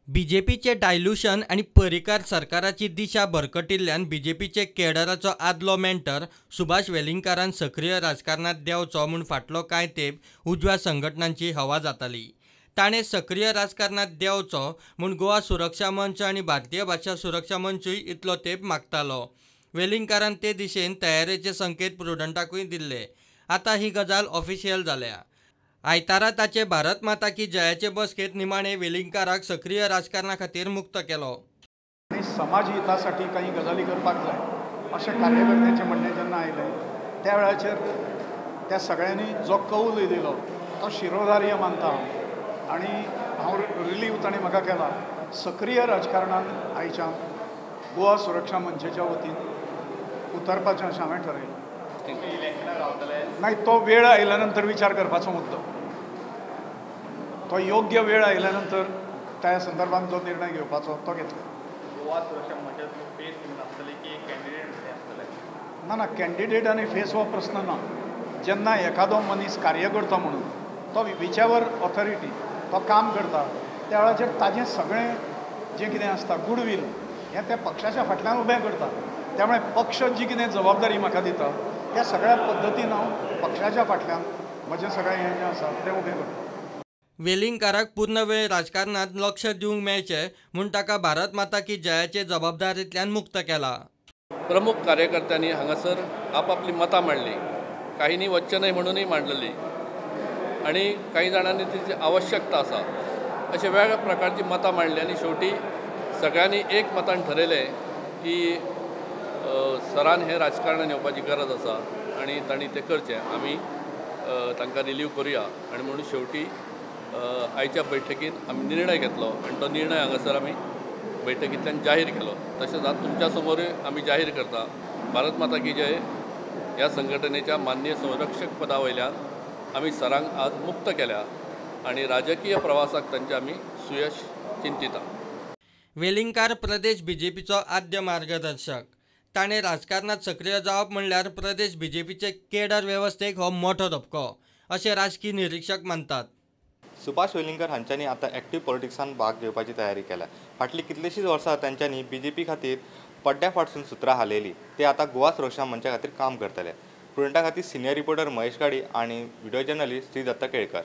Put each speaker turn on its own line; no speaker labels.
बीजेपीचे dilution आनी पर्रीकार सरकाराची दिशा भरकटिल्ल्यान बीजेपीचे केडराचो आदलो मेंटर सुभाष वेलिंगकारान सक्रीय राजकारणांत देंवचो म्हूण फाटलो कांय तेंप उजव्या संघटनांची हवा जाताली. ताणें सक्रीय राजकारणांत देंवचो म्हूण गोवा सुरक्षा मंच आनी भारतीय भाशा सुरक्षा मंचूय इतलो तेंप मागतालो. वेलिंगकारान ते दिशेन तयारेचे संकेत प्रुडंटाकूय दिल्ले. आतां ही गजाल ऑफिशियल जाल्या. आयतारा ताचे भारत माता की जयाचे बसकेंत निमाणे वेलिंगकाराक सक्रीय राजकारणा खातीर मुक्त केलो.
आनी समाज हितासाठी काही गजाली करपाक जाय अशें कार्यकर्त्यांचें म्हणणें जेन्ना आयलें त्या वेळाचेर त्या सगळ्यांनी जो कौल दिलो तो शिरोधार्य मानता हांव आनी हांव रिलीव ताणें म्हाका केला. सक्रीय राजकारणान आयच्यान गोवा सुरक्षा मंचाच्या वतीन उतरपाचें अशें हांवें ठरयलें. नाही, तो वेळ आयल्या नंतर विचार करपाचो मुद्दो, तो योग्य वेळ आयल्या नंतर त्या संदर्भात जो निर्णय घेवपाचो तो घेतलो.
गोवा सुरक्षा मंचाचो फेस आसतले की कॅन्डिडेट आसतले?
ना ना, कॅन्डिडेट आनी फेस हो प्रस्न ना. जेन्ना एखादो मनीस कार्य करता म्हणून तो विचावर ऑथॉरिटी तो काम करता त्या वेळाचेर ताजें सगळें जें कितें आसता गुडवील हें त्या पक्षाच्या फाटल्यान उबें करता. त्यामुळे पक्ष जी कितें जबाबदारी म्हाका दिता त्या सगळ्या पद्दतीन हांव पक्षाच्या फाटल्यान म्हजें सगळें हें जें आसा तें उबें करता.
वेलिंगकाराक पूर्ण वेळ राजकारणांत लक्ष दिवंक मेळचें म्हूण ताका भारत माता की जयाचे जबाबदारींतल्यान मुक्त केला.
प्रमुख कार्यकर्त्यांनी हांगासर आपापली मतां मांडली, काहींनी वच्चें न्हय म्हणूनय मांडलेली आनी काही जाणांनी तिची आवश्यकता आसा अशे वेगवेगळ्या प्रकारची मतां मांडली आनी शेवटी सगळ्यांनी एक मतान ठरयलें की सरान हें राजकारणान येवपाची गरज आसा आनी तांणी तें करचें, आमी तांकां रिलीव करुया. आनी म्हणून शेवटी आयच्या बैठकीन आमी निर्णय घेतलो आनी तो निर्णय हांगासर आमी बैठकींतल्यान जाहीर केलो. तशेंच आज तुमच्या समोरूय आमी जाहीर करता, भारत माता की जय ह्या संघटनेच्या माननीय संरक्षक पदा वयल्यान आमी सरांक आज मुक्त केल्या आनी राजकीय प्रवासाक तांचे आमी सुयश चिंतिता.
वेलिंगकार प्रदेश बीजेपीचो आद्य मार्गदर्शक. ताणें राजकारणांत सक्रीय जावप म्हणल्यार प्रदेश बीजेपीचे केडर वेवस्थेक हो मोठो धपको अशें राजकी निरिक्षक मानतात.
सुभाष वेलिंगकर हांच्यांनी आतां एक्टीव पॉलिटिक्सान भाग घेवपाची तयारी केल्या. फाटलीं कितलींशींच वर्सां तांच्यांनी बीजेपी खातीर पड्ड्या फाटसून सुत्रां हालयलीं. ते आतां गोवा सुरक्षा मंचा खातीर काम करतले. प्रुडंटा खातीर सिनियर रिपोर्टर महेश गाडी आनी व्हिडिओ जर्नलिस्ट श्री दत्ता केळकर.